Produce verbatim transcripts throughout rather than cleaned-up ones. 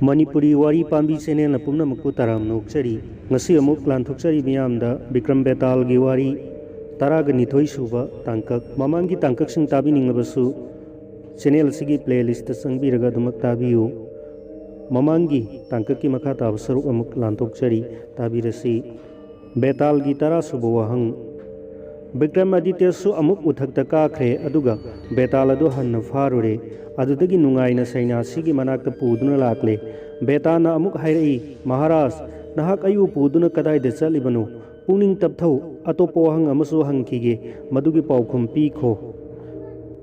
ꯃꯅꯤꯄꯨꯔꯤ ꯋꯥꯔꯤ ꯄꯥꯝꯕꯤ ꯆꯦꯅꯦꯜꯅ ꯄꯨꯝꯅꯃꯛꯄꯨ ꯇꯔꯥꯝꯅ ꯑꯣꯛꯆꯔꯤ꯫ ꯉꯁꯤ ꯑꯃꯨꯛ ꯂꯥꯟꯊꯣꯛꯆꯔꯤ ꯃꯤꯌꯥꯝꯗ ꯕꯤꯀ꯭ꯔꯝ ꯕꯦꯇꯥꯜꯒꯤ ꯋꯥꯔꯤ ꯇꯔꯥꯒ ꯅꯤꯊꯣꯏ ꯁꯨꯕ ꯇꯥꯡꯀꯛ꯫ ꯃꯃꯥꯡꯒꯤ ꯇꯥꯡꯀꯛꯁꯤꯡ ꯇꯥꯕꯤꯅꯤꯡꯂꯕꯁꯨ ꯆꯦꯅꯦꯜ ꯑꯁꯤꯒꯤ ꯄ꯭ꯂꯦꯂꯤꯁꯇ ꯆꯪꯕꯤꯔꯒ ꯑꯗꯨꯃꯛ ꯇꯥꯕꯤꯌꯨ꯫ ꯃꯃꯥꯡꯒꯤ ꯇꯥꯡꯀꯛꯀꯤ ꯃꯈꯥ ꯇꯥꯕ ꯁꯔꯨꯛ ꯑꯃꯨꯛ ꯂꯥꯟꯊꯣꯛꯆꯔꯤ, ꯇꯥꯕꯤꯔꯁꯤ꯫ ꯕꯦꯇꯥꯜꯒꯤ ꯇꯔꯥꯁꯨꯕ ꯋꯥꯍꯪ꯫ ꯕꯤꯀ꯭ꯔꯝ ꯑꯗꯤꯇ꯭ꯌꯁꯨ ꯑꯃꯨꯛ ꯎꯊꯛꯇ ꯀꯥꯈ꯭ꯔꯦ, ꯑꯗꯨꯒ ꯕꯦꯇꯥꯜ ꯑꯗꯨ ꯍꯟꯅ ꯐꯥꯔꯨꯔꯦ꯫ ꯑꯗꯨꯗꯒꯤ ꯅꯨꯡꯉꯥꯏꯅ ꯁꯩꯅꯥꯁꯤꯒꯤ ꯃꯅꯥꯛꯇ ꯄꯨꯗꯨꯅ ꯂꯥꯛꯂꯦ꯫ ꯕꯦꯇꯥꯜꯅ ꯑꯃꯨꯛ ꯍꯥꯏꯔꯛꯏ, "ꯃꯍꯥꯔꯥꯖ, ꯅꯍꯥꯛ ꯑꯩꯕꯨ ꯄꯨꯗꯨꯅ ꯀꯗꯥꯏꯗ ꯆꯠꯂꯤꯕꯅꯣ? ꯄꯨꯛꯅꯤꯡ ꯇꯞꯊꯧ, ꯑꯇꯣꯞꯄ ꯋꯥꯍꯪ ꯑꯃꯁꯨ ꯍꯪꯈꯤꯒꯦ, ꯃꯗꯨꯒꯤ ꯄꯥꯎꯈꯨꯝ ꯄꯤꯈꯣ꯫"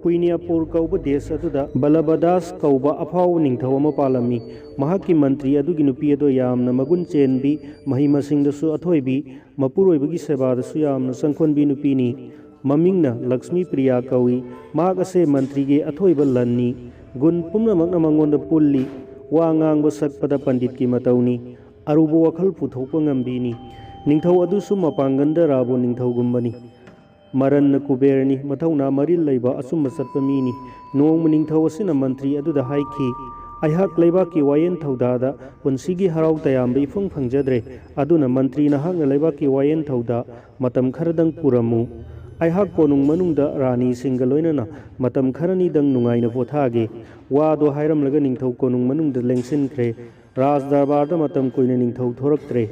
ꯀꯨꯏꯅꯤꯌꯥꯄꯨꯔ ꯀꯧꯕ ꯗꯦꯁ ꯑꯗꯨꯗ ꯕꯂꯕꯗꯥꯁ ꯀꯧꯕ ꯑꯐꯥꯎꯕ ꯅꯤꯡꯊꯧ ꯑꯃ ꯄꯥꯜꯂꯝꯃꯤ꯫ ꯃꯍꯥꯛꯀꯤ ꯃꯟꯇ꯭ꯔꯤ ꯑꯗꯨꯒꯤ ꯅꯨꯄꯤ ꯑꯗꯣ ꯌꯥꯝꯅ ꯃꯒꯨꯟ ꯆꯦꯟꯕꯤ, ꯃꯍꯩ ꯃꯁꯤꯡꯗꯁꯨ ꯑꯊꯣꯏꯕꯤ, ꯃꯄꯨꯔꯣꯏꯕꯒꯤ ꯁꯦꯕꯥꯗꯁꯨ ꯌꯥꯝꯅ ꯆꯪꯈꯣꯟꯕꯤ ꯅꯨꯄꯤꯅꯤ꯫ ꯃꯃꯤꯡꯅ ꯂꯛꯁꯃꯤ ꯄ꯭ꯔꯤꯌꯥ ꯀꯧꯏ꯫ ꯃꯍꯥꯛ ꯑꯁꯦ ꯃꯟꯇ꯭ꯔꯤꯒꯤ ꯑꯊꯣꯏꯕ ꯂꯟꯅꯤ꯫ ꯒꯨꯟ ꯄꯨꯝꯅꯃꯛꯅ ꯃꯉꯣꯟꯗ ꯄꯨꯜꯂꯤ꯫ ꯋꯥ ꯉꯥꯡꯕ ꯁꯛꯄꯗ ꯄꯟꯗꯤꯠꯀꯤ ꯃꯇꯧꯅꯤ꯫ ꯑꯔꯨꯕ ꯋꯥꯈꯜ ꯄꯨꯊꯣꯛꯄ ꯉꯝꯕꯤꯅꯤ꯫ ꯅꯤꯡꯊꯧ ꯑꯗꯨꯁꯨ ꯃꯄꯥꯡꯒꯟꯗ ꯔꯥꯕꯣꯟ ꯅꯤꯡꯊꯧꯒꯨꯝꯕꯅꯤ꯫ ꯃꯔꯟꯅ ꯀꯨꯕꯦꯔꯅꯤ, ꯃꯊꯧꯅꯥ ꯃꯔꯤꯜ ꯂꯩꯕ ꯑꯆꯨꯝꯕ ꯆꯠꯄ ꯃꯤꯅꯤ꯫ ꯅꯣꯡꯃ ꯅꯤꯡꯊꯧ ꯑꯁꯤꯅ ꯃꯟꯇ꯭ꯔꯤ ꯑꯗꯨꯗ ꯍꯥꯏꯈꯤ, "ꯑꯩꯍꯥꯛ ꯂꯩꯕꯥꯛꯀꯤ ꯋꯥꯌꯦꯜ ꯊꯧꯗꯥꯗ ꯄꯨꯟꯁꯤꯒꯤ ꯍꯔꯥꯎ ꯇꯌꯥꯝꯕ ꯏꯐꯪ ꯐꯪꯖꯗ꯭ꯔꯦ꯫ ꯑꯗꯨꯅ ꯃꯟꯇ꯭ꯔꯤ ꯅꯍꯥꯛꯅ ꯂꯩꯕꯥꯛꯀꯤ ꯋꯥꯌꯦꯜ ꯊꯧꯗꯥ ꯃꯇꯝ ꯈꯔꯗꯪ ꯄꯨꯔꯝꯃꯨ꯫ ꯑꯩꯍꯥꯛ ꯀꯣꯅꯨꯡ ꯃꯅꯨꯡꯗ ꯔꯥꯅꯤꯁꯤꯡꯒ ꯂꯣꯏꯅꯅ ꯃꯇꯝ ꯈꯔꯅꯤꯗꯪ ꯅꯨꯡꯉꯥꯏꯅ ꯄꯣꯊꯥꯒꯦ꯫" ꯋꯥꯗꯣ ꯍꯥꯏꯔꯝꯂꯒ ꯅꯤꯡꯊꯧ ꯀꯣꯅꯨꯡ ꯃꯅꯨꯡꯗ ꯂꯦꯡꯁꯤꯟꯈ꯭ꯔꯦ꯫ ꯔꯥꯖ ꯗꯔꯕꯥꯔꯗ ꯃꯇꯝ ꯀꯨꯏꯅ ꯅꯤꯡꯊꯧ ꯊꯣꯔꯛꯇ꯭ꯔꯦ꯫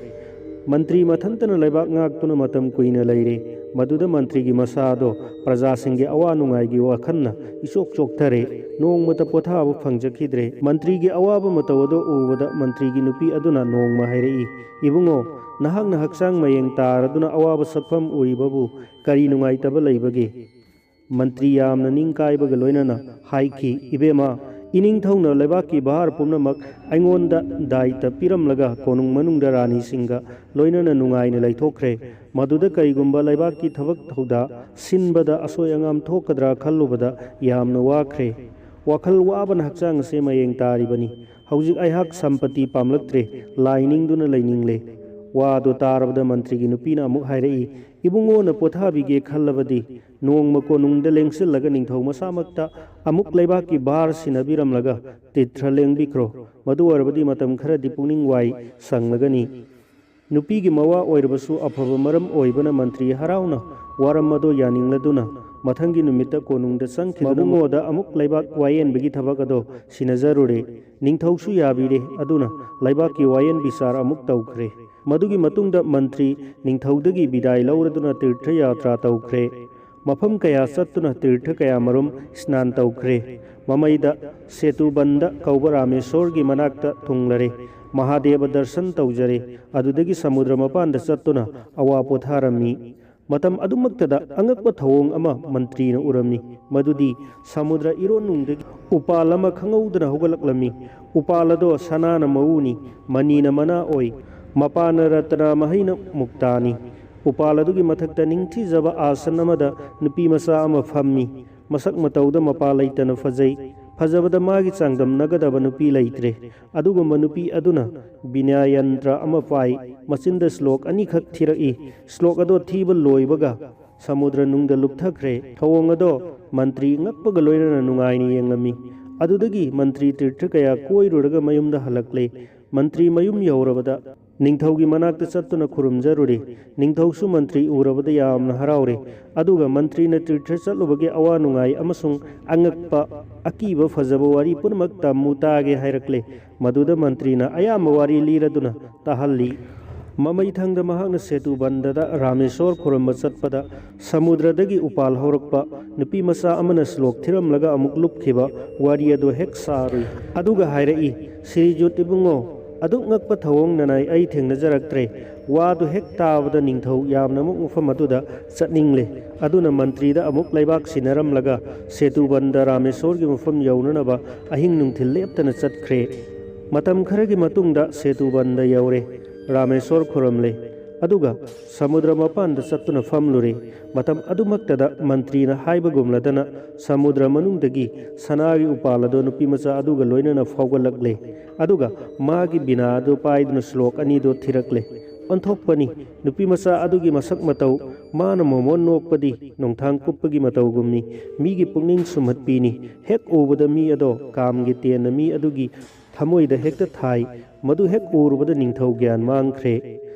ꯃꯟꯇ꯭ꯔꯤ ꯃꯊꯟꯇꯅ ꯂꯩꯕꯥꯛ ꯉꯥꯛꯇꯨꯅ ꯃꯇꯝ ꯀꯨꯏꯅ ꯂꯩꯔꯦ꯫ ꯃꯗꯨꯗ ꯃꯟꯇ꯭ꯔꯤꯒꯤ ꯃꯁꯥꯗꯣ ꯄ꯭ꯔꯖꯥꯁꯤꯡꯒꯤ ꯑꯋꯥ ꯅꯨꯡꯉꯥꯏꯒꯤ ꯋꯥꯈꯜꯅ ꯏꯆꯣꯛ ꯆꯣꯛꯊꯔꯦ꯫ ꯅꯣꯡꯃꯇ ꯄꯣꯊꯥꯕ ꯐꯪꯖꯈꯤꯗ꯭ꯔꯦ꯫ ꯃꯟꯇ꯭ꯔꯤꯒꯤ ꯑꯋꯥꯕ ꯃꯇꯧ ꯑꯗꯨ ꯎꯕꯗ ꯃꯟꯇ꯭ꯔꯤꯒꯤ ꯅꯨꯄꯤ ꯑꯗꯨꯅ ꯅꯣꯡꯃ ꯍꯥꯏꯔꯛꯏ, "ꯏꯕꯨꯡꯉꯣ, ꯅꯍꯥꯛꯅ ꯍꯛꯆꯥꯡ ꯃꯌꯦꯡ ꯇꯥꯔꯗꯨꯅ ꯑꯋꯥꯕ ꯁꯛꯐꯝ ꯎꯔꯤꯕꯕꯨ ꯀꯔꯤ ꯅꯨꯡꯉꯥꯏꯇꯕ ꯂꯩꯕꯒꯦ?" ꯃꯟꯇ꯭ꯔꯤ ꯌꯥꯝꯅ ꯅꯤꯡꯀꯥꯏꯕꯒ ꯂꯣꯏꯅꯅ ꯍꯥꯏꯈꯤ, "ꯏꯕꯦꯝꯃ, ꯏꯅꯤꯡꯊꯧꯅ ꯂꯩꯕꯥꯛꯀꯤ ꯚꯥꯔ ꯄꯨꯝꯅꯃꯛ ꯑꯩꯉꯣꯟꯗ ꯗꯥꯏꯇ ꯄꯤꯔꯝꯂꯒ ꯀꯣꯅꯨꯡ ꯃꯅꯨꯡꯗ ꯔꯥꯅꯤꯁꯤꯡꯒ ꯂꯣꯏꯅꯅ ꯅꯨꯡꯉꯥꯏꯅ ꯂꯩꯊꯣꯛꯈ꯭ꯔꯦ꯫ ꯃꯗꯨꯗ ꯀꯔꯤꯒꯨꯝꯕ ꯂꯩꯕꯥꯛꯀꯤ ꯊꯕꯛ ꯊꯧꯗꯥ ꯁꯤꯟꯕꯗ ꯑꯁꯣꯏ ꯑꯉꯥꯝ ꯊꯣꯛꯀꯗ꯭ꯔꯥ ꯈꯜꯂꯨꯕꯗ ꯌꯥꯝꯅ ꯋꯥꯈ꯭ꯔꯦ꯫ ꯋꯥꯈꯜ ꯋꯥꯕꯅ ꯍꯛꯆꯥꯡ ꯑꯁꯦ ꯃꯌꯦꯡ ꯇꯥꯔꯤꯕꯅꯤ꯫ ꯍꯧꯖꯤꯛ ꯑꯩꯍꯥꯛ ꯁꯝꯄꯇꯤ ꯄꯥꯝꯂꯛꯇ꯭ꯔꯦ, ꯂꯥꯏ ꯅꯤꯡꯗꯨꯅ ꯂꯩꯅꯤꯡꯂꯦ꯫" ꯋꯥꯗꯨ ꯇꯥꯔꯕꯗ ꯃꯟꯇ꯭ꯔꯤꯒꯤ ꯅꯨꯄꯤꯅ ꯑꯃꯨꯛ ꯍꯥꯏꯔꯛꯏ, "ꯏꯕꯨꯡꯉꯣꯅ ꯄꯣꯊꯥꯕꯤꯒꯦ ꯈꯜꯂꯕꯗꯤ ꯅꯣꯡꯃ ꯀꯣꯅꯨꯡꯗ ꯂꯦꯡꯁꯤꯜꯂꯒ ꯅꯤꯡꯊꯧ ꯃꯁꯥꯃꯛꯇ ꯑꯃꯨꯛ ꯂꯩꯕꯥꯛꯀꯤ ꯚꯥꯔ ꯁꯤꯟꯅꯕꯤꯔꯝꯂꯒ ꯇꯤꯔꯊ ꯂꯦꯡꯕꯤꯈ꯭ꯔꯣ꯫ ꯃꯗꯨ ꯑꯣꯏꯔꯕꯗꯤ ꯃꯇꯝ ꯈꯔꯗꯤ ꯄꯨꯛꯅꯤꯡ ꯋꯥꯏ ꯁꯪꯂꯒꯅꯤ꯫ ꯅꯨꯄꯤꯒꯤ ꯃꯋꯥ ꯑꯣꯏꯔꯕꯁꯨ ꯑꯐꯕ ꯃꯔꯝ ꯑꯣꯏꯕꯅ ꯃꯟꯇ꯭ꯔꯤ ꯍꯔꯥꯎꯅ ꯋꯥꯔꯝ ꯑꯗꯣ ꯌꯥꯅꯤꯡꯂꯗꯨꯅ ꯃꯊꯪꯒꯤ ꯅꯨꯃꯤꯠꯇ ꯀꯣꯅꯨꯡꯗ ꯆꯪꯈꯤꯗꯨꯅ ꯃꯕꯨꯡꯉꯣꯗ ꯑꯃꯨꯛ ꯂꯩꯕꯥꯛ ꯋꯥꯌꯦꯟꯕꯒꯤ ꯊꯕꯛ ꯑꯗꯣ ꯁꯤꯟꯅꯖꯔꯨꯔꯦ꯫ ꯅꯤꯡꯊꯧꯁꯨ ꯌꯥꯕꯤꯔꯦ꯫ ꯑꯗꯨꯅ ꯂꯩꯕꯥꯛꯀꯤ ꯋꯥꯌꯦꯟ ꯕꯤꯆꯥꯔ ꯑꯃꯨꯛ ꯇꯧꯈ꯭ꯔꯦ꯫ ꯃꯗꯨꯒꯤ ꯃꯇꯨꯡꯗ ꯃꯟꯇ꯭ꯔꯤ ꯅꯤꯡꯊꯧꯗꯒꯤ ꯕꯤꯗꯥꯏ ꯂꯧꯔꯗꯨꯅ ꯇꯤꯔꯊ ꯌꯥꯇ꯭ꯔꯥ ꯇꯧꯈ꯭ꯔꯦ꯫ ꯃꯐꯝ ꯀꯌꯥ ꯆꯠꯇꯨꯅ ꯇꯤꯔꯊ ꯀꯌꯥꯃꯔꯨꯝ ꯁ꯭ꯅꯥꯟ ꯇꯧꯈ꯭ꯔꯦ꯫ ꯃꯃꯩꯗ ꯁꯦꯇꯨꯕꯟꯗ ꯀꯧꯕ ꯔꯥꯃꯦꯁꯣꯔꯒꯤ ꯃꯅꯥꯛꯇ ꯊꯨꯡꯂꯔꯦ꯫ ꯃꯍꯥꯗꯦꯕ ꯗꯔꯁꯟ ꯇꯧꯖꯔꯦ꯫ ꯑꯗꯨꯗꯒꯤ ꯁꯃꯨꯗ꯭ꯔ ꯃꯄꯥꯟꯗ ꯆꯠꯇꯨꯅ ꯑꯋꯥ ꯄꯣꯊꯥꯔꯝꯃꯤ꯫ ꯃꯇꯝ ꯑꯗꯨꯃꯛꯇꯗ ꯑꯉꯛꯄ ꯊꯧꯑꯣꯡ ꯑꯃ ꯃꯟꯇ꯭ꯔꯤꯅ ꯎꯔꯝꯃꯤ꯫ ꯃꯗꯨꯗꯤ ꯁꯃꯨꯗ꯭ꯔ ꯏꯔꯣꯟꯅꯨꯡꯗꯒꯤ ꯎꯄꯥꯜ ꯑꯃ ꯈꯪꯍꯧꯗꯅ ꯍꯧꯒꯠꯂꯛꯂꯝꯃꯤ꯫ ꯎꯄꯥꯜ ꯑꯗꯣ ꯁꯅꯥꯅ ꯃꯎꯅꯤ, ꯃꯅꯤꯅ ꯃꯅꯥ ꯑꯣꯏ, ꯃꯄꯥꯟꯅ ꯔꯇꯅꯥ ꯃꯍꯩꯅ ꯃꯨꯛꯇꯥꯅꯤ꯫ ꯎꯄꯥꯜ ꯑꯗꯨꯒꯤ ꯃꯊꯛꯇ ꯅꯤꯡꯊꯤꯖꯕ ꯑꯥꯁꯟ ꯑꯃꯗ ꯅꯨꯄꯤ ꯃꯆꯥ ꯑꯃ ꯐꯝꯃꯤ꯫ ꯃꯁꯛ ꯃꯇꯧꯗ ꯃꯄꯥ ꯂꯩꯇꯅ ꯐꯖꯩ꯫ ꯐꯖꯕꯗ ꯃꯥꯒꯤ ꯆꯥꯡꯗꯝꯅꯒꯗꯕ ꯅꯨꯄꯤ ꯂꯩꯇ꯭ꯔꯦ꯫ ꯑꯗꯨꯒꯨꯝꯕ ꯅꯨꯄꯤ ꯑꯗꯨꯅ ꯕꯤꯅ꯭ꯌꯥ ꯌꯟꯇ꯭ꯔ ꯑꯃ ꯄꯥꯏ꯫ ꯃꯆꯤꯟꯗ ꯁ꯭ꯂꯣꯛ ꯑꯅꯤꯈꯛ ꯊꯤꯔꯛꯏ꯫ ꯁ꯭ꯂꯣꯛ ꯑꯗꯣ ꯊꯤꯕ ꯂꯣꯏꯕꯒ ꯁꯃꯨꯗ꯭ꯔ ꯅꯨꯡꯗ ꯂꯨꯞꯊꯈ꯭ꯔꯦ꯫ ꯊꯧꯑꯣꯡ ꯑꯗꯣ ꯃꯟꯇ꯭ꯔꯤ ꯉꯛꯄꯒ ꯂꯣꯏꯅꯅ ꯅꯨꯡꯉꯥꯏꯅ ꯌꯦꯡꯂꯝꯃꯤ꯫ ꯑꯗꯨꯗꯒꯤ ꯃꯟꯇ꯭ꯔꯤ ꯇꯤꯔꯊ ꯀꯌꯥ ꯀꯣꯏꯔꯨꯔꯒ ꯃꯌꯨꯝꯗ ꯍꯜꯂꯛꯂꯦ꯫ ꯃꯟꯇ꯭ꯔꯤ ꯃꯌꯨꯝ ꯌꯧꯔꯕꯗ ꯅꯤꯡꯊꯧꯒꯤ ꯃꯅꯥꯛꯇ ꯆꯠꯇꯨꯅ ꯈꯨꯔꯨꯝꯖꯔꯨꯔꯦ꯫ ꯅꯤꯡꯊꯧꯁꯨ ꯃꯟꯇ꯭ꯔꯤ ꯎꯔꯕꯗ ꯌꯥꯝꯅ ꯍꯔꯥꯎꯔꯦ꯫ ꯑꯗꯨꯒ ꯃꯟꯇ꯭ꯔꯤꯅ ꯇꯤꯔꯊ ꯆꯠꯂꯨꯕꯒꯤ ꯑꯋꯥ ꯅꯨꯡꯉꯥꯏ ꯑꯃꯁꯨꯡ ꯑꯉꯛꯄ, ꯑꯀꯤꯕ, ꯐꯖꯕ ꯋꯥꯔꯤ ꯄꯨꯝꯅꯃꯛ ꯇꯝꯃꯨ ꯇꯥꯒꯦ ꯍꯥꯏꯔꯛꯂꯦ꯫ ꯃꯗꯨꯗ ꯃꯟꯇ꯭ꯔꯤꯅ ꯑꯌꯥꯝꯕ ꯋꯥꯔꯤ ꯂꯤꯔꯗꯨꯅ ꯇꯥꯍꯜꯂꯤ꯫ ꯃꯃꯩꯊꯪꯗ ꯃꯍꯥꯛꯅ ꯁꯦꯇꯨꯕꯟꯗꯗ ꯔꯥꯃꯦꯁꯣꯔ ꯈꯨꯔꯨꯝꯕ ꯆꯠꯄꯗ ꯁꯃꯨꯗ꯭ꯔꯗꯒꯤ ꯎꯄꯥꯜ ꯍꯧꯔꯛꯄ ꯅꯨꯄꯤ ꯃꯆꯥ ꯑꯃꯅ ꯁ꯭ꯂꯣꯛ ꯊꯤꯔꯝꯂꯒ ꯑꯃꯨꯛ ꯂꯨꯞꯈꯤꯕ ꯋꯥꯔꯤ ꯑꯗꯨ ꯍꯦꯛ ꯁꯥꯔꯨꯏ꯫ ꯑꯗꯨꯒ ꯍꯥꯏꯔꯛꯏ, "ꯁ꯭ꯔꯤꯖꯨꯠ ꯏꯕꯨꯡꯉꯣ, ꯑꯗꯨꯛ ꯉꯛꯄ ꯊꯧꯑꯣꯡ ꯅꯅꯥꯏ ꯑꯩ ꯊꯦꯡꯅꯖꯔꯛꯇ꯭ꯔꯦ꯫" ꯋꯥꯗꯨ ꯍꯦꯛ ꯇꯥꯕꯗ ꯅꯤꯡꯊꯧ ꯌꯥꯝꯅꯃꯛ ꯃꯐꯝ ꯑꯗꯨꯗ ꯆꯠꯅꯤꯡꯂꯦ꯫ ꯑꯗꯨꯅ ꯃꯟꯇ꯭ꯔꯤꯗ ꯑꯃꯨꯛ ꯂꯩꯕꯥꯛ ꯁꯤꯟꯅꯔꯝꯂꯒ ꯁꯦꯇꯨꯕꯟꯗ ꯔꯥꯃꯦꯁꯣꯔꯒꯤ ꯃꯐꯝ ꯌꯧꯅꯅꯕ ꯑꯍꯤꯡ ꯅꯨꯡꯊꯤꯜ ꯂꯦꯞꯇꯅ ꯆꯠꯈ꯭ꯔꯦ꯫ ꯃꯇꯝ ꯈꯔꯒꯤ ꯃꯇꯨꯡꯗ ꯁꯦꯇꯨꯕꯟꯗ ꯌꯧꯔꯦ꯫ ꯔꯥꯃꯦꯁꯣꯔ ꯈꯨꯔꯨꯝꯂꯦ꯫ ꯑꯗꯨꯒ ꯁꯃꯨꯗ꯭ꯔ ꯃꯄꯥꯟꯗ ꯆꯠꯇꯨꯅ ꯐꯝꯂꯨꯔꯦ꯫ ꯃꯇꯝ ꯑꯗꯨꯃꯛꯇꯗ ꯃꯟꯇ꯭ꯔꯤꯅ ꯍꯥꯏꯕꯒꯨꯝꯂꯗꯅ ꯁꯃꯨꯗ꯭ꯔ ꯃꯅꯨꯡꯗꯒꯤ ꯁꯅꯥꯒꯤ ꯎꯄꯥꯜ ꯑꯗꯨ ꯅꯨꯄꯤ ꯃꯆꯥ ꯑꯗꯨꯒ ꯂꯣꯏꯅꯅ ꯐꯥꯎꯒꯠꯂꯛꯂꯦ꯫ ꯑꯗꯨꯒ ꯃꯥꯒꯤ ꯕꯤꯅꯥ ꯑꯗꯨ ꯄꯥꯏꯗꯨꯅ ꯁ꯭ꯂꯣꯛ ꯑꯅꯤꯗꯨ ꯊꯤꯔꯛꯂꯦ꯫ ꯑꯣꯟꯊꯣꯛꯄꯅꯤ꯫ ꯅꯨꯄꯤ ꯃꯆꯥ ꯑꯗꯨꯒꯤ ꯃꯁꯛ ꯃꯇꯧ, ꯃꯥꯅ ꯃꯣꯃꯣꯟ ꯅꯣꯛꯄꯗꯤ ꯅꯣꯡꯊꯥꯡ ꯀꯨꯞꯄꯒꯤ ꯃꯇꯧꯒꯨꯝꯅꯤ꯫ ꯃꯤꯒꯤ ꯄꯨꯛꯅꯤꯡ ꯁꯨꯝꯍꯠꯄꯤꯅꯤ꯫ ꯍꯦꯛ ꯎꯕꯗ ꯃꯤ ꯑꯗꯣ ꯀꯥꯝꯒꯤ ꯇꯦꯟꯅ ꯃꯤ ꯑꯗꯨꯒꯤ ꯊꯃꯣꯏꯗ ꯍꯦꯛꯇ ꯊꯥꯏ꯫ ꯃꯗꯨ ꯍꯦꯛ ꯎꯔꯨꯕꯗ ꯅꯤꯡꯊꯧ ꯒ꯭ꯌꯥꯟ ꯃꯥꯡꯈ꯭ꯔꯦ꯫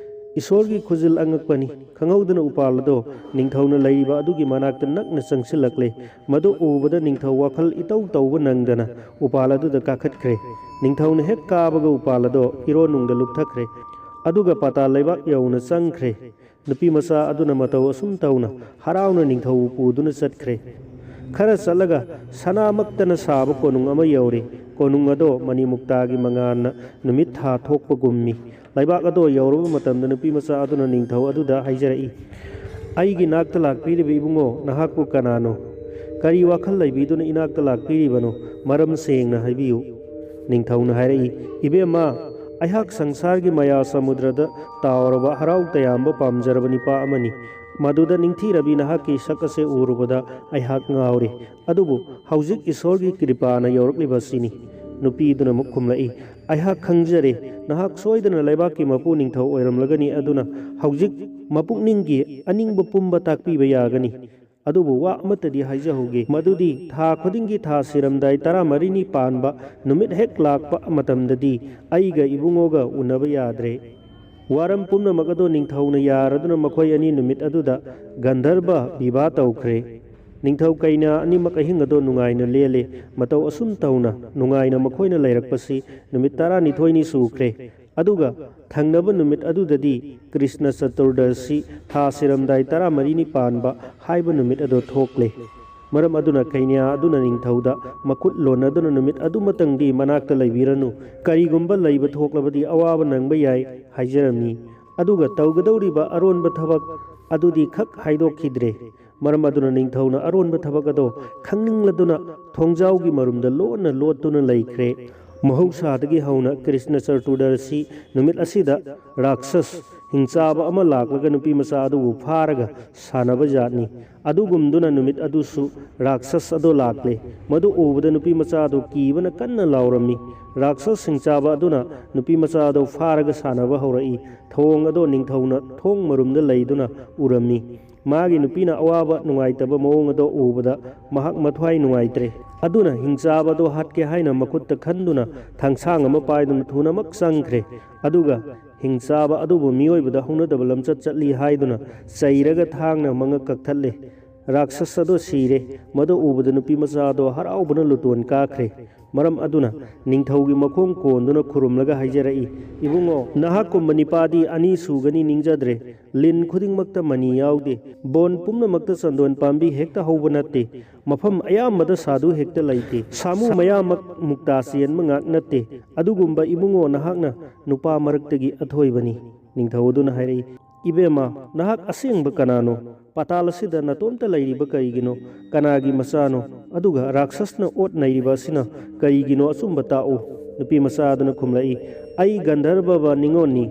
ꯏꯁꯣꯔꯒꯤ ꯈꯨꯖꯤꯜ ꯑꯉꯛꯄꯅꯤ꯫ ꯈꯪꯍꯧꯗꯅ ꯎꯄꯥꯜ ꯑꯗꯣ ꯅꯤꯡꯊꯧꯅ ꯂꯩꯔꯤꯕ ꯑꯗꯨꯒꯤ ꯃꯅꯥꯛꯇ ꯅꯛꯅ ꯆꯪꯁꯤꯜꯂꯛꯂꯦ꯫ ꯃꯗꯨ ꯎꯕꯗ ꯅꯤꯡꯊꯧ ꯋꯥꯈꯜ ꯏꯇꯧ ꯇꯧꯕ ꯅꯪꯗꯅ ꯎꯄꯥꯜ ꯑꯗꯨꯗ ꯀꯥꯈꯠꯈ꯭ꯔꯦ꯫ ꯅꯤꯡꯊꯧꯅ ꯍꯦꯛ ꯀꯥꯕꯒ ꯎꯄꯥꯜ ꯑꯗꯣ ꯏꯔꯣꯟꯅꯨꯡꯗ ꯂꯨꯞꯊꯈ꯭ꯔꯦ꯫ ꯑꯗꯨꯒ ꯄꯥꯇꯥꯜ ꯂꯩꯕꯥꯛ ꯌꯧꯅ ꯆꯪꯈ꯭ꯔꯦ꯫ ꯅꯨꯄꯤ ꯃꯆꯥ ꯑꯗꯨꯅ ꯃꯇꯧ ꯑꯁꯨꯝ ꯇꯧꯅ ꯍꯔꯥꯎꯅ ꯅꯤꯡꯊꯧꯕꯨ ꯄꯨꯗꯨꯅ ꯆꯠꯈ꯭ꯔꯦ꯫ ꯈꯔ ꯆꯠꯂꯒ ꯁꯅꯥꯃꯛꯇꯅ ꯁꯥꯕ ꯀꯣꯅꯨꯡ ꯑꯃ ꯌꯧꯔꯦ꯫ ꯀꯣꯅꯨꯡ ꯑꯗꯣ ꯃꯅꯤꯃꯨꯛꯇꯥꯒꯤ ꯃꯉꯥꯜꯅ ꯅꯨꯃꯤꯠ ꯊꯥ ꯊꯣꯛꯄꯒꯨꯝꯃꯤ꯫ ꯂꯩꯕꯥꯛ ꯑꯗꯣ ꯌꯧꯔꯕ ꯃꯇꯝꯗ ꯅꯨꯄꯤ ꯃꯆꯥ ꯑꯗꯨꯅ ꯅꯤꯡꯊꯧ ꯑꯗꯨꯗ ꯍꯥꯏꯖꯔꯛꯏ, "ꯑꯩꯒꯤ ꯅꯥꯛꯇ ꯂꯥꯛꯄꯤꯔꯤꯕ ꯏꯕꯨꯡꯉꯣ, ꯅꯍꯥꯛꯄꯨ ꯀꯅꯥꯅꯣ? ꯀꯔꯤ ꯋꯥꯈꯜ ꯂꯩꯕꯤꯗꯨꯅ ꯏꯅꯥꯛꯇ ꯂꯥꯛꯄꯤꯔꯤꯕꯅꯣ? ꯃꯔꯝ ꯁꯦꯡꯅ ꯍꯥꯏꯕꯤꯌꯨ꯫" ꯅꯤꯡꯊꯧꯅ ꯍꯥꯏꯔꯛꯏ, "ꯏꯕꯦꯝꯃ, ꯑꯩꯍꯥꯛ ꯁꯪꯁꯥꯔꯒꯤ ꯃꯌꯥ ꯁꯃꯨꯗ꯭ꯔꯗ ꯇꯥꯎꯔꯕ ꯍꯔꯥꯎ ꯇꯌꯥꯝꯕ ꯄꯥꯝꯖꯔꯕ ꯅꯤꯄꯥ ꯑꯃꯅꯤ꯫ ꯃꯗꯨꯗ ꯅꯤꯡꯊꯤꯔꯕꯤ ꯅꯍꯥꯛꯀꯤ ꯁꯛ ꯑꯁꯦ ꯎꯔꯨꯕꯗ ꯑꯩꯍꯥꯛ ꯉꯥꯎꯔꯦ꯫ ꯑꯗꯨꯕꯨ ꯍꯧꯖꯤꯛ ꯏꯁꯣꯔꯒꯤ ꯀ꯭ꯔꯤꯄꯥꯅ ꯌꯧꯔꯛꯂꯤꯕ ꯑꯁꯤꯅꯤ꯫" ꯅꯨꯄꯤꯗꯨꯅ ꯑꯃꯨꯛ ꯈꯨꯝꯂꯛꯏ, "ꯑꯩꯍꯥꯛ ꯈꯪꯖꯔꯦ, ꯅꯍꯥꯛ ꯁꯣꯏꯗꯅ ꯂꯩꯕꯥꯛꯀꯤ ꯃꯄꯨ ꯅꯤꯡꯊꯧ ꯑꯣꯏꯔꯝꯂꯒꯅꯤ꯫ ꯑꯗꯨꯅ ꯍꯧꯖꯤꯛ ꯃꯄꯨꯛꯅꯤꯡꯒꯤ ꯑꯅꯤꯡꯕ ꯄꯨꯝꯕ ꯇꯥꯛꯄꯤꯕ ꯌꯥꯒꯅꯤ꯫ ꯑꯗꯨꯕꯨ ꯋꯥ ꯑꯃꯠꯇꯗꯤ ꯍꯥꯏꯖꯍꯧꯒꯦ, ꯃꯗꯨꯗꯤ ꯊꯥ ꯈꯨꯗꯤꯡꯒꯤ ꯊꯥ ꯁꯤꯔꯝꯗꯥꯏ ꯇꯔꯥꯃꯔꯤꯅꯤ ꯄꯥꯟꯕ ꯅꯨꯃꯤꯠ ꯍꯦꯛ ꯂꯥꯛꯄ ꯃꯇꯝꯗꯗꯤ ꯑꯩꯒ ꯏꯕꯨꯡꯉꯣꯒ ꯎꯅꯕ ꯌꯥꯗ꯭ꯔꯦ꯫ ꯋꯥꯔꯝ ꯄꯨꯝꯅꯃꯛ ꯑꯗꯨ ꯅꯤꯡꯊꯧꯅ ꯌꯥꯔꯗꯨꯅ ꯃꯈꯣꯏ ꯑꯅꯤ ꯅꯨꯃꯤꯠ ꯑꯗꯨꯗ ꯒꯟꯙꯔꯕ ꯕꯤꯕꯥ ꯇꯧꯈ꯭ꯔꯦ꯫ ꯅꯤꯡꯊꯧ ꯀꯩꯅꯥ ꯑꯅꯤꯃꯛ ꯑꯍꯤꯡ ꯑꯗꯣ ꯅꯨꯡꯉꯥꯏꯅ ꯂꯦꯜꯂꯦ꯫ ꯃꯇꯧ ꯑꯁꯨꯝ ꯇꯧꯅ ꯅꯨꯡꯉꯥꯏꯅ ꯃꯈꯣꯏꯅ ꯂꯩꯔꯛꯄꯁꯤ ꯅꯨꯃꯤꯠ ꯇꯔꯥꯅꯤꯊꯣꯏꯅꯤ ꯁꯨꯈ꯭ꯔꯦ꯫ ꯑꯗꯨꯒ ꯊꯪꯅꯕ ꯅꯨꯃꯤꯠ ꯑꯗꯨꯗꯗꯤ ꯀ꯭ꯔꯤꯁꯅ ꯆꯇꯨꯔꯗꯁꯤ, ꯊꯥ ꯁꯤꯔꯝꯗꯥꯏ ꯇꯔꯥꯃꯔꯤꯅꯤ ꯄꯥꯟꯕ ꯍꯥꯏꯕ ꯅꯨꯃꯤꯠ ꯑꯗꯣ ꯊꯣꯛꯂꯦ꯫ ꯃꯔꯝ ꯑꯗꯨꯅ ꯀꯩꯅ꯭ꯌꯥ ꯑꯗꯨꯅ ꯅꯤꯡꯊꯧꯗ ꯃꯈꯨꯠ ꯂꯣꯟꯅꯗꯨꯅ ꯅꯨꯃꯤꯠ ꯑꯗꯨꯃꯇꯪꯗꯤ ꯃꯅꯥꯛꯇ ꯂꯩꯕꯤꯔꯅꯨ, ꯀꯔꯤꯒꯨꯝꯕ ꯂꯩꯕ ꯊꯣꯛꯂꯕꯗꯤ ꯑꯋꯥꯕ ꯅꯪꯕ ꯌꯥꯏ ꯍꯥꯏꯖꯔꯝꯃꯤ꯫ ꯑꯗꯨꯒ ꯇꯧꯒꯗꯧꯔꯤꯕ ꯑꯔꯣꯟꯕ ꯊꯕꯛ ꯑꯗꯨꯗꯤ ꯈꯛ ꯍꯥꯏꯗꯣꯛꯈꯤꯗ꯭ꯔꯦ꯫ ꯃꯔꯝ ꯑꯗꯨꯅ ꯅꯤꯡꯊꯧꯅ ꯑꯔꯣꯟꯕ ꯊꯕꯛ ꯑꯗꯣ ꯈꯪꯅꯤꯡꯂꯗꯨꯅ ꯊꯣꯡꯖꯥꯎꯒꯤ ꯃꯔꯨꯝꯗ ꯂꯣꯟꯅ ꯂꯣꯠꯇꯨꯅ ꯂꯩꯈ꯭ꯔꯦ꯫ ꯃꯍꯧꯁꯥꯗꯒꯤ ꯍꯧꯅ ꯀ꯭ꯔꯤꯁꯅ ꯆꯇꯨꯔꯗꯁꯤ ꯅꯨꯃꯤꯠ ꯑꯁꯤꯗ ꯔꯥꯛꯁꯁ ꯍꯤꯡꯆꯥꯕ ꯑꯃ ꯂꯥꯛꯂꯒ ꯅꯨꯄꯤ ꯃꯆꯥ ꯑꯗꯨꯕꯨ ꯐꯥꯔꯒ ꯁꯥꯟꯅꯕ ꯖꯥꯠꯅꯤ꯫ ꯑꯗꯨꯒꯨꯝꯗꯨꯅ ꯅꯨꯃꯤꯠ ꯑꯗꯨꯁꯨ ꯔꯥꯛꯁꯁ ꯑꯗꯣ ꯂꯥꯛꯂꯦ꯫ ꯃꯗꯨ ꯎꯕꯗ ꯅꯨꯄꯤ ꯃꯆꯥ ꯑꯗꯨ ꯀꯤꯕꯅ ꯀꯟꯅ ꯂꯥꯎꯔꯝꯃꯤ꯫ ꯔꯥꯛꯁꯁ ꯍꯤꯡꯆꯥꯕ ꯑꯗꯨꯅ ꯅꯨꯄꯤ ꯃꯆꯥ ꯑꯗꯨ ꯐꯥꯔꯒ ꯁꯥꯟꯅꯕ ꯍꯧꯔꯛꯏ꯫ ꯊꯧꯑꯣꯡ ꯑꯗꯣ ꯅꯤꯡꯊꯧꯅ ꯊꯣꯡ ꯃꯔꯨꯝꯗ ꯂꯩꯗꯨꯅ ꯎꯔꯝꯃꯤ꯫ ꯃꯥꯒꯤ ꯅꯨꯄꯤꯅ ꯑꯋꯥꯕ ꯅꯨꯡꯉꯥꯏꯇꯕ ꯃꯑꯣꯡ ꯑꯗꯣ ꯎꯕꯗ ꯃꯍꯥꯛ ꯃꯊ꯭ꯋꯥꯏ ꯅꯨꯡꯉꯥꯏꯇ꯭ꯔꯦ꯫ ꯑꯗꯨꯅ ꯍꯤꯡꯆꯥꯕ ꯑꯗꯣ ꯍꯥꯠꯀꯦ ꯍꯥꯏꯅ ꯃꯈꯨꯠꯇ ꯈꯟꯗꯨꯅ ꯊꯥꯡꯁꯥꯡ ꯑꯃ ꯄꯥꯏꯗꯨꯅ ꯊꯨꯅꯃꯛ ꯆꯪꯈ꯭ꯔꯦ꯫ ꯑꯗꯨꯒ ꯍꯤꯡꯆꯥꯕ ꯑꯗꯨꯕꯨ ꯃꯤꯑꯣꯏꯕꯗ ꯍꯧꯅꯗꯕ ꯂꯝꯆꯠ ꯆꯠꯂꯤ ꯍꯥꯏꯗꯨꯅ ꯆꯩꯔꯒ ꯊꯥꯡꯅ ꯃꯉꯛ ꯀꯛꯊꯠꯂꯦ꯫ ꯔꯥꯛꯁꯁ ꯑꯗꯣ ꯁꯤꯔꯦ꯫ ꯃꯗꯨ ꯎꯕꯗ ꯅꯨꯄꯤ ꯃꯆꯥ ꯑꯗꯣ ꯍꯔꯥꯎꯕꯅ ꯂꯨꯇꯣꯟ ꯀꯥꯈ꯭ꯔꯦ꯫ ꯃꯔꯝ ꯑꯗꯨꯅ ꯅꯤꯡꯊꯧꯒꯤ ꯃꯈꯣꯡ ꯀꯣꯟꯗꯨꯅ ꯈꯨꯔꯨꯝꯂꯒ ꯍꯥꯏꯖꯔꯛꯏ, "ꯏꯕꯨꯡꯉꯣ, ꯅꯍꯥꯛꯀꯨꯝꯕ ꯅꯤꯄꯥꯗꯤ ꯑꯅꯤ ꯁꯨꯒꯅꯤ ꯅꯤꯡꯖꯗ꯭ꯔꯦ꯫ ꯂꯤꯟ ꯈꯨꯗꯤꯡꯃꯛꯇ ꯃꯅꯤ ꯌꯥꯎꯗꯦ꯫ ꯕꯣꯟ ꯄꯨꯝꯅꯃꯛꯇ ꯆꯟꯗꯣꯟ ꯄꯥꯝꯕꯤ ꯍꯦꯛꯇ ꯍꯧꯕ ꯅꯠꯇꯦ꯫ ꯃꯐꯝ ꯑꯌꯥꯝꯕꯗ ꯁꯥꯗꯨ ꯍꯦꯛꯇ ꯂꯩꯇꯦ꯫ ꯁꯥꯃꯨ ꯃꯌꯥꯃꯛ ꯃꯨꯛꯇꯥ ꯆꯦꯟꯕ ꯉꯥꯛ ꯅꯠꯇꯦ꯫ ꯑꯗꯨꯒꯨꯝꯕ ꯏꯕꯨꯡꯉꯣ ꯅꯍꯥꯛꯅ ꯅꯨꯄꯥ ꯃꯔꯛꯇꯒꯤ ꯑꯊꯣꯏꯕꯅꯤ"꯫ ꯅꯤꯡꯊꯧ ꯑꯗꯨꯅ ꯍꯥꯏꯔꯛꯏ, "ꯏꯕꯦꯝꯃ, ꯅꯍꯥꯛ ꯑꯁꯦꯡꯕ ꯀꯅꯥꯅꯣ? ꯄꯥꯇꯥꯜ ꯑꯁꯤꯗ ꯅꯇꯣꯝꯇ ꯂꯩꯔꯤꯕ ꯀꯔꯤꯒꯤꯅꯣ? ꯀꯅꯥꯒꯤ ꯃꯆꯥꯅꯣ? ꯑꯗꯨꯒ ꯔꯥꯛꯁꯁꯅ ꯑꯣꯠ ꯅꯩꯔꯤꯕ ꯑꯁꯤꯅ ꯀꯔꯤꯒꯤꯅꯣ? ꯑꯆꯨꯝꯕ ꯇꯥꯛꯎ"꯫ ꯅꯨꯄꯤ ꯃꯆꯥ ꯑꯗꯨꯅ ꯈꯨꯝꯂꯛꯏ, "ꯑꯩ ꯒꯟꯙꯔꯕꯕ ꯅꯤꯉꯣꯜꯅꯤ꯫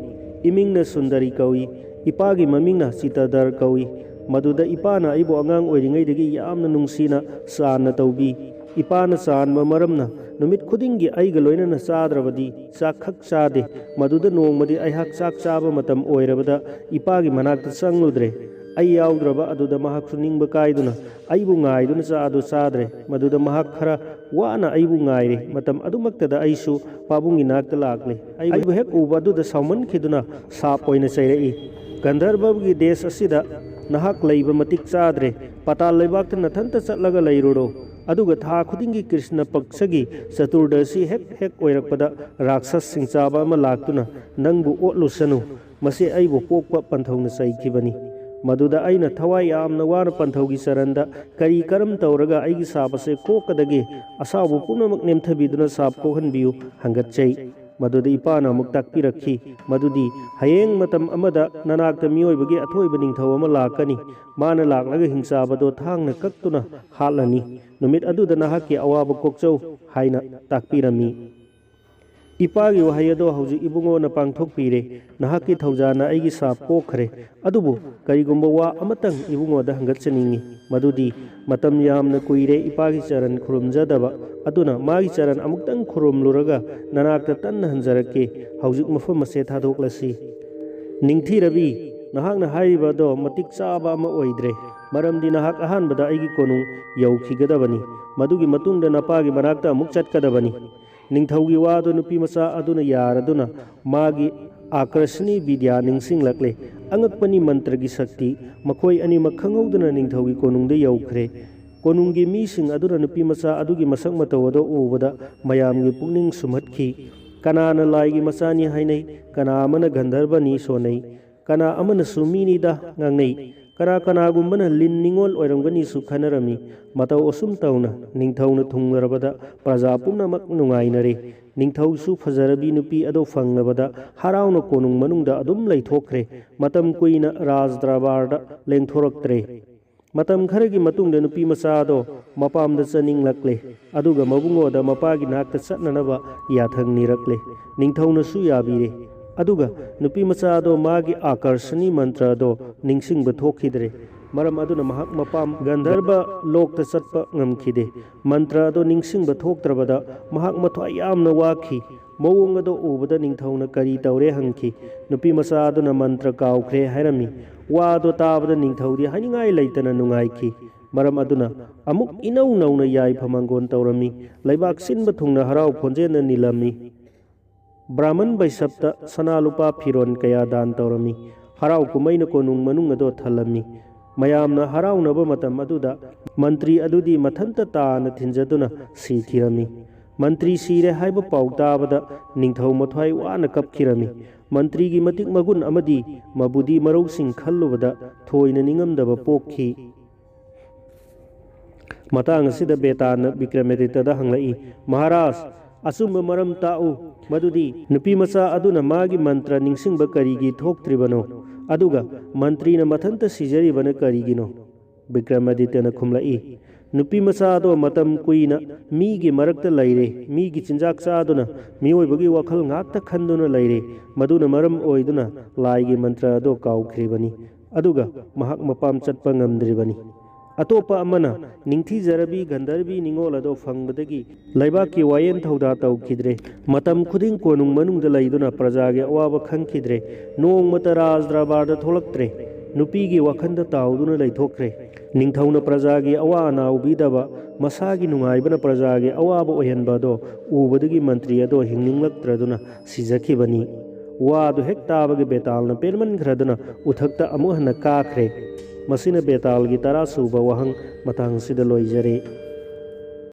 ꯏꯃꯤꯡꯅ ꯁꯨꯟꯗꯔꯤ ꯀꯧꯏ꯫ ꯏꯄꯥꯒꯤ ꯃꯃꯤꯡꯅ ꯆꯤꯇꯗꯔ ꯀꯧꯏ꯫ ꯃꯗꯨꯗ ꯏꯄꯥꯅ ꯑꯩꯕꯨ ꯑꯉꯥꯡ ꯑꯣꯏꯔꯤꯉꯩꯗꯒꯤ ꯌꯥꯝꯅ ꯅꯨꯡꯁꯤꯅ ꯆꯥꯟꯅ ꯇꯧꯕꯤ꯫ ꯏꯄꯥꯅ ꯆꯥꯟꯕ ꯃꯔꯝꯅ ꯅꯨꯃꯤꯠ ꯈꯨꯗꯤꯡꯒꯤ ꯑꯩꯒ ꯂꯣꯏꯅꯅ ꯆꯥꯗ꯭ꯔꯕꯗꯤ ꯆꯥꯛꯈꯛ ꯆꯥꯗꯦ꯫ ꯃꯗꯨꯗ ꯅꯣꯡꯃꯗꯤ ꯑꯩꯍꯥꯛ ꯆꯥꯛ ꯆꯥꯕ ꯃꯇꯝ ꯑꯣꯏꯔꯕꯗ ꯏꯄꯥꯒꯤ ꯃꯅꯥꯛꯇ ꯆꯪꯂꯨꯗ꯭ꯔꯦ꯫ ꯑꯩ ꯌꯥꯎꯗ꯭ꯔꯕ ꯑꯗꯨꯗ ꯃꯍꯥꯛꯁꯨ ꯅꯤꯡꯕ ꯀꯥꯏꯗꯨꯅ ꯑꯩꯕꯨ ꯉꯥꯏꯗꯨꯅ ꯆꯥ ꯑꯗꯨ ꯆꯥꯗ꯭ꯔꯦ꯫ ꯃꯗꯨꯗ ꯃꯍꯥꯛ ꯈꯔ ꯋꯥꯅ ꯑꯩꯕꯨ ꯉꯥꯏꯔꯦ꯫ ꯃꯇꯝ ꯑꯗꯨꯃꯛꯇꯗ ꯑꯩꯁꯨ ꯄꯥꯕꯨꯡꯒꯤ ꯅꯥꯛꯇ ꯂꯥꯛꯂꯦ꯫ ꯑꯩꯕꯨ ꯍꯦꯛ ꯎꯕ ꯑꯗꯨꯗ ꯁꯥꯎꯃꯟꯈꯤꯗꯨꯅ ꯁꯥꯞ ꯑꯣꯏꯅ ꯆꯩꯔꯛꯏ, "ꯒꯟꯙꯔꯕꯒꯤ ꯗꯦꯁ ꯑꯁꯤꯗ ꯅꯍꯥꯛ ꯂꯩꯕ ꯃꯇꯤꯛ ꯆꯥꯗ꯭ꯔꯦ꯫ ꯄꯥꯇꯥꯜ ꯂꯩꯕꯥꯛꯇ ꯅꯊꯟꯇ ꯆꯠꯂꯒ ꯂꯩꯔꯨꯔꯣ꯫ ꯑꯗꯨꯒ ꯊꯥ ꯈꯨꯗꯤꯡꯒꯤ ꯀ꯭ꯔꯤꯁꯅ ꯄꯛꯁꯒꯤ ꯆꯇꯨꯔꯗꯁꯤ ꯍꯦꯛ ꯍꯦꯛ ꯑꯣꯏꯔꯛꯄꯗ ꯔꯥꯛꯁꯁ ꯁꯤꯡꯆꯥꯕ ꯑꯃ ꯂꯥꯛꯇꯨꯅ ꯅꯪꯕꯨ ꯑꯣꯠꯂꯨꯁꯅꯨ꯫ ꯃꯁꯤ ꯑꯩꯕꯨ ꯄꯣꯛꯄ ꯄꯟꯊꯧꯅ ꯆꯩꯈꯤꯕꯅꯤ꯫ ꯃꯗꯨꯗ ꯑꯩꯅ ꯊꯋꯥꯏ ꯌꯥꯝꯅ ꯋꯥꯅ ꯄꯟꯊꯧꯒꯤ ꯆꯔꯟꯗ ꯀꯔꯤ ꯀꯔꯝ ꯇꯧꯔꯒ ꯑꯩꯒꯤ ꯁꯥꯞ ꯑꯁꯦ ꯀꯣꯛꯀꯗꯒꯦ? ꯑꯁꯥꯎꯕ ꯄꯨꯝꯅꯃꯛ ꯅꯦꯝꯊꯕꯤꯗꯨꯅ ꯁꯥꯞ ꯀꯣꯛꯍꯟꯕꯤꯌꯨ" ꯍꯪꯒꯠꯆꯩ꯫ ꯃꯗꯨꯗ ꯏꯄꯥꯅ ꯑꯃꯨꯛ ꯇꯥꯛꯄꯤꯔꯛꯈꯤ ꯃꯗꯨꯗꯤ ꯍꯌꯦꯡ ꯃꯇꯝ ꯑꯃꯗ ꯅꯅꯥꯛꯇ ꯃꯤꯑꯣꯏꯕꯒꯤ ꯑꯊꯣꯏꯕ ꯅꯤꯡꯊꯧ ꯑꯃ ꯂꯥꯛꯀꯅꯤ꯫ ꯃꯥꯅ ꯂꯥꯛꯂꯒ ꯍꯤꯡꯆꯥꯕꯗꯣ ꯊꯥꯡꯅ ꯀꯛꯇꯨꯅ ꯍꯥꯠꯂꯅꯤ꯫ ꯅꯨꯃꯤꯠ ꯑꯗꯨꯗ ꯅꯍꯥꯛꯀꯤ ꯑꯋꯥꯕ ꯀꯣꯛꯆꯧ ꯍꯥꯏꯅ ꯇꯥꯛꯄꯤꯔꯝꯃꯤ꯫ "ꯏꯄꯥꯒꯤ ꯋꯥꯍꯩ ꯑꯗꯣ ꯍꯧꯖꯤꯛ ꯏꯕꯨꯡꯉꯣꯅ ꯄꯥꯡꯊꯣꯛꯄꯤꯔꯦ꯫ ꯅꯍꯥꯛꯀꯤ ꯊꯧꯖꯥꯅ ꯑꯩꯒꯤ ꯁꯥꯞ ꯀꯣꯛꯈ꯭ꯔꯦ꯫ ꯑꯗꯨꯕꯨ ꯀꯔꯤꯒꯨꯝꯕ ꯋꯥ ꯑꯃꯇꯪ ꯏꯕꯨꯡꯉꯣꯗ ꯍꯪꯒꯠꯆꯅꯤꯡꯏ, ꯃꯗꯨꯗꯤ ꯃꯇꯝ ꯌꯥꯝꯅ ꯀꯨꯏꯔꯦ ꯏꯄꯥꯒꯤ ꯆꯔꯟ ꯈꯨꯔꯨꯝꯖꯗꯕ꯫ ꯑꯗꯨꯅ ꯃꯥꯒꯤ ꯆꯔꯟ ꯑꯃꯨꯛꯇꯪ ꯈꯨꯔꯨꯝꯂꯨꯔꯒ ꯅꯅꯥꯛꯇ ꯇꯟꯅ ꯍꯟꯖꯔꯛꯀꯦ꯫ ꯍꯧꯖꯤꯛ ꯃꯐꯝ ꯑꯁꯦ ꯊꯥꯗꯣꯛꯂꯁꯤ꯫" "ꯅꯤꯡꯊꯤꯔꯕꯤ, ꯅꯍꯥꯛꯅ ꯍꯥꯏꯔꯤꯕ ꯑꯗꯣ ꯃꯇꯤꯛ ꯆꯥꯕ ꯑꯃ ꯑꯣꯏꯗ꯭ꯔꯦ꯫ ꯃꯔꯝꯗꯤ ꯅꯍꯥꯛ ꯑꯍꯥꯟꯕꯗ ꯑꯩꯒꯤ ꯀꯣꯅꯨꯡ ꯌꯧꯈꯤꯒꯗꯕꯅꯤ꯫ ꯃꯗꯨꯒꯤ ꯃꯇꯨꯡꯗ ꯅꯄꯥꯒꯤ ꯃꯅꯥꯛꯇ ꯑꯃꯨꯛ ꯆꯠꯀꯗꯕꯅꯤ꯫" ꯅꯤꯡꯊꯧꯒꯤ ꯋꯥꯗꯨ ꯅꯨꯄꯤꯃꯆꯥ ꯑꯗꯨꯅ ꯌꯥꯔꯗꯨꯅ ꯃꯥꯒꯤ ꯑꯥꯀꯔꯁꯅꯤ ꯕꯤꯗ꯭ꯌꯥ ꯅꯤꯡꯁꯤꯡꯂꯛꯂꯦ꯫ ꯑꯉꯛꯄꯅꯤ ꯃꯟꯇ꯭ꯔꯒꯤ ꯁꯛꯇꯤ꯫ ꯃꯈꯣꯏ ꯑꯅꯤꯃꯛ ꯈꯪꯍꯧꯗꯅ ꯅꯤꯡꯊꯧꯒꯤ ꯀꯣꯅꯨꯡꯗ ꯌꯧꯈ꯭ꯔꯦ꯫ ꯀꯣꯅꯨꯡꯒꯤ ꯃꯤꯁꯤꯡ ꯑꯗꯨꯅ ꯅꯨꯄꯤꯃꯆꯥ ꯑꯗꯨꯒꯤ ꯃꯁꯛ ꯃꯇꯧ ꯑꯗꯨ ꯎꯕꯗ ꯃꯌꯥꯝꯒꯤ ꯄꯨꯛꯅꯤꯡ ꯁꯨꯝꯍꯠꯈꯤ꯫ ꯀꯅꯥꯅ ꯂꯥꯏꯒꯤ ꯃꯆꯥꯅꯤ ꯍꯥꯏꯅꯩ, ꯀꯅꯥ ꯑꯃꯅ ꯒꯟꯙꯔꯕꯅꯤ ꯁꯣꯟꯅꯩ, ꯀꯅꯥ ꯑꯃꯅꯁꯨ ꯃꯤꯅꯤꯗ ꯉꯥꯡꯅꯩ꯫ ꯀꯅꯥ ꯀꯅꯥꯒꯨꯝꯕꯅ ꯂꯤꯟ ꯅꯤꯉꯣꯜ ꯑꯣꯏꯔꯝꯒꯅꯤꯁꯨ ꯈꯟꯅꯔꯝꯃꯤ꯫ ꯃꯇꯧ ꯑꯁꯨꯝ ꯇꯧꯅ ꯅꯤꯡꯊꯧꯅ ꯊꯨꯡꯂꯔꯕꯗ ꯄ꯭ꯔꯖꯥ ꯄꯨꯝꯅꯃꯛ ꯅꯨꯡꯉꯥꯏꯅꯔꯦ꯫ ꯅꯤꯡꯊꯧꯁꯨ ꯐꯖꯔꯕꯤ ꯅꯨꯄꯤ ꯑꯗꯨ ꯐꯪꯂꯕꯗ ꯍꯔꯥꯎꯅ ꯀꯣꯅꯨꯡ ꯃꯅꯨꯡꯗ ꯑꯗꯨꯝ ꯂꯩꯊꯣꯛꯈ꯭ꯔꯦ꯫ ꯃꯇꯝ ꯀꯨꯏꯅ ꯔꯥꯖ ꯗꯔꯕꯥꯔꯗ ꯂꯦꯡꯊꯣꯔꯛꯇ꯭ꯔꯦ꯫ ꯃꯇꯝ ꯈꯔꯒꯤ ꯃꯇꯨꯡꯗ ꯅꯨꯄꯤ ꯃꯆꯥ ꯑꯗꯣ ꯃꯄꯥꯝꯗ ꯆꯠꯅꯤꯡꯂꯛꯂꯦ꯫ ꯑꯗꯨꯒ ꯃꯕꯨꯡꯉꯣꯗ ꯃꯄꯥꯒꯤ ꯅꯥꯛꯇ ꯆꯠꯅꯅꯕ ꯌꯥꯊꯪ ꯅꯤꯔꯛꯂꯦ꯫ ꯅꯤꯡꯊꯧꯅꯁꯨ ꯌꯥꯕꯤꯔꯦ꯫ ꯑꯗꯨꯒ ꯅꯨꯄꯤ ꯃꯆꯥ ꯑꯗꯣ ꯃꯥꯒꯤ ꯑꯥꯀꯔꯁꯅꯤ ꯃꯟꯇ꯭ꯔ ꯑꯗꯣ ꯅꯤꯡꯁꯤꯡꯕ ꯊꯣꯛꯈꯤꯗ꯭ꯔꯦ꯫ ꯃꯔꯝ ꯑꯗꯨꯅ ꯃꯍꯥꯛ ꯃꯄꯥꯝ ꯒꯟꯙꯔꯕ ꯂꯣꯛꯇ ꯆꯠꯄ ꯉꯝꯈꯤꯗꯦ꯫ ꯃꯟꯇ꯭ꯔ ꯑꯗꯣ ꯅꯤꯡꯁꯤꯡꯕ ꯊꯣꯛꯇ꯭ꯔꯕꯗ ꯃꯍꯥꯛ ꯃꯊ꯭ꯋꯥꯏ ꯌꯥꯝꯅ ꯋꯥꯈꯤ꯫ ꯃꯑꯣꯡ ꯑꯗꯣ ꯎꯕꯗ ꯅꯤꯡꯊꯧꯅ ꯀꯔꯤ ꯇꯧꯔꯦ ꯍꯪꯈꯤ꯫ ꯅꯨꯄꯤ ꯃꯆꯥ ꯑꯗꯨꯅ ꯃꯟꯇ꯭ꯔ ꯀꯥꯎꯈ꯭ꯔꯦ ꯍꯥꯏꯔꯝꯃꯤ꯫ ꯋꯥ ꯑꯗꯣ ꯇꯥꯕꯗ ꯅꯤꯡꯊꯧꯗꯤ ꯍꯥꯏꯅꯤꯡꯉꯥꯏ ꯂꯩꯇꯅ ꯅꯨꯡꯉꯥꯏꯈꯤ꯫ ꯃꯔꯝ ꯑꯗꯨꯅ ꯑꯃꯨꯛ ꯏꯅꯧ ꯅꯧꯅ ꯌꯥꯏꯐ ꯃꯪꯒꯣꯟ ꯇꯧꯔꯝꯃꯤ꯫ ꯂꯩꯕꯥꯛ ꯁꯤꯟꯕ ꯊꯨꯡꯅ ꯍꯔꯥꯎ ꯈꯣꯟꯖꯦꯜꯅ ꯅꯤꯜꯂꯝꯃꯤ꯫ ꯕ꯭ꯔꯥꯍꯃꯟ ꯕꯩꯁꯞꯇ ꯁꯅꯥ ꯂꯨꯄꯥ ꯐꯤꯔꯣꯟ ꯀꯌꯥ ꯗꯥꯟ ꯇꯧꯔꯝꯃꯤ꯫ ꯍꯔꯥꯎ ꯀꯨꯝꯍꯩꯅ ꯀꯣꯅꯨꯡ ꯃꯅꯨꯡ ꯑꯗꯣ ꯊꯜꯂꯝꯃꯤ꯫ ꯃꯌꯥꯝꯅ ꯍꯔꯥꯎꯅꯕ ꯃꯇꯝ ꯑꯗꯨꯗ ꯃꯟꯇ꯭ꯔꯤ ꯑꯗꯨꯗꯤ ꯃꯊꯟꯇ ꯇꯥꯅ ꯊꯤꯟꯖꯗꯨꯅ ꯁꯤꯈꯤꯔꯝꯃꯤ꯫ ꯃꯟꯇ꯭ꯔꯤ ꯁꯤꯔꯦ ꯍꯥꯏꯕ ꯄꯥꯎ ꯇꯥꯕꯗ ꯅꯤꯡꯊꯧ ꯃꯊ꯭ꯋꯥꯏ ꯋꯥꯅ ꯀꯞꯈꯤꯔꯝꯃꯤ꯫ ꯃꯟꯇ꯭ꯔꯤꯒꯤ ꯃꯇꯤꯛ ꯃꯒꯨꯟ ꯑꯃꯗꯤ ꯃꯕꯨꯗꯤ ꯃꯔꯧꯁꯤꯡ ꯈꯜꯂꯨꯕꯗ ꯊꯣꯏꯅ ꯅꯤꯡꯉꯝꯗꯕ ꯄꯣꯛꯈꯤ꯫ ꯃꯇꯥꯡ ꯑꯁꯤꯗ ꯕꯦꯇꯥꯅ ꯕꯤꯀ꯭ꯔꯃꯥꯗꯤꯇ꯭ꯌꯗ ꯍꯪꯂꯛꯏ, "ꯃꯍꯥꯔꯥꯖ, ꯑꯆꯨꯝꯕ ꯃꯔꯝ ꯇꯥꯛꯎ, ꯃꯗꯨꯗꯤ ꯅꯨꯄꯤ ꯃꯆꯥ ꯑꯗꯨꯅ ꯃꯥꯒꯤ ꯃꯟꯇ꯭ꯔ ꯅꯤꯡꯁꯤꯡꯕ ꯀꯔꯤꯒꯤ ꯊꯣꯛꯇ꯭ꯔꯤꯕꯅꯣ?" ꯑꯗꯨꯒ ꯃꯟꯇ꯭ꯔꯤꯅ ꯃꯊꯟꯇ ꯁꯤꯖꯔꯤꯕꯅ ꯀꯔꯤꯒꯤꯅꯣ? ꯕꯤꯀ꯭ꯔꯃꯥꯗꯤꯇ꯭ꯌꯅ ꯈꯨꯝꯂꯛꯏ, ꯅꯨꯄꯤ ꯃꯆꯥ ꯑꯗꯣ ꯃꯇꯝ ꯀꯨꯏꯅ ꯃꯤꯒꯤ ꯃꯔꯛꯇ ꯂꯩꯔꯦ, ꯃꯤꯒꯤ ꯆꯤꯟꯖꯥꯛ ꯆꯥꯗꯨꯅ ꯃꯤꯑꯣꯏꯕꯒꯤ ꯋꯥꯈꯜ ꯉꯥꯛꯇ ꯈꯟꯗꯨꯅ ꯂꯩꯔꯦ꯫ ꯃꯗꯨꯅ ꯃꯔꯝ ꯑꯣꯏꯗꯨꯅ ꯂꯥꯏꯒꯤ ꯃꯟꯇ꯭ꯔ ꯑꯗꯣ ꯀꯥꯎꯈ꯭ꯔꯤꯕꯅꯤ꯫ ꯑꯗꯨꯒ ꯃꯍꯥꯛ ꯃꯄꯥꯝ ꯆꯠꯄ ꯉꯝꯗ꯭ꯔꯤꯕꯅꯤ꯫ ꯑꯇꯣꯞꯄ ꯑꯃꯅ ꯅꯤꯡꯊꯤꯖꯔꯕꯤ ꯒꯟꯙꯔꯕꯤ ꯅꯤꯉꯣꯜ ꯑꯗꯣ ꯐꯪꯕꯗꯒꯤ ꯂꯩꯕꯥꯛꯀꯤ ꯋꯥꯌꯦꯟ ꯊꯧꯗꯥ ꯇꯧꯈꯤꯗ꯭ꯔꯦ꯫ ꯃꯇꯝ ꯈꯨꯗꯤꯡ ꯀꯣꯅꯨꯡ ꯃꯅꯨꯡꯗ ꯂꯩꯗꯨꯅ ꯄ꯭ꯔꯖꯥꯒꯤ ꯑꯋꯥꯕ ꯈꯪꯈꯤꯗ꯭ꯔꯦ꯫ ꯅꯣꯡꯃꯇ ꯔꯥꯖ ꯗꯔꯕꯥꯔꯗ ꯊꯣꯛꯂꯛꯇ꯭ꯔꯦ꯫ ꯅꯨꯄꯤꯒꯤ ꯋꯥꯈꯜꯗ ꯇꯥꯎꯗꯨꯅ ꯂꯩꯊꯣꯛꯈ꯭ꯔꯦ꯫ ꯅꯤꯡꯊꯧꯅ ꯄ꯭ꯔꯖꯥꯒꯤ ꯑꯋꯥ ꯑꯅꯥ ꯎꯕꯤꯗꯕ, ꯃꯁꯥꯒꯤ ꯅꯨꯡꯉꯥꯏꯕꯅ ꯄ꯭ꯔꯖꯥꯒꯤ ꯑꯋꯥꯕ ꯑꯣꯏꯍꯟꯕ ꯑꯗꯣ ꯎꯕꯗꯒꯤ ꯃꯟꯇ꯭ꯔꯤ ꯑꯗꯣ ꯍꯤꯡꯅꯤꯡꯂꯛꯇ꯭ꯔꯗꯨꯅ ꯁꯤꯖꯈꯤꯕꯅꯤ꯫ ꯋꯥꯗꯨ ꯍꯦꯛ ꯇꯥꯕꯒ ꯕꯦꯇꯥꯜꯅ ꯄꯦꯟꯃꯟꯈ꯭ꯔꯗꯨꯅ ꯎꯊꯛꯇ ꯑꯃꯨꯛ ꯍꯟꯅ ꯀꯥꯈ꯭ꯔꯦ꯫ ꯃꯁꯤꯅ ꯕꯦꯇꯥꯜꯒꯤ ꯇꯔꯥ ꯁꯨꯕ ꯋꯥꯍꯪ ꯃꯇꯥꯡꯁꯤꯗ ꯂꯣꯏꯖꯔꯦ꯫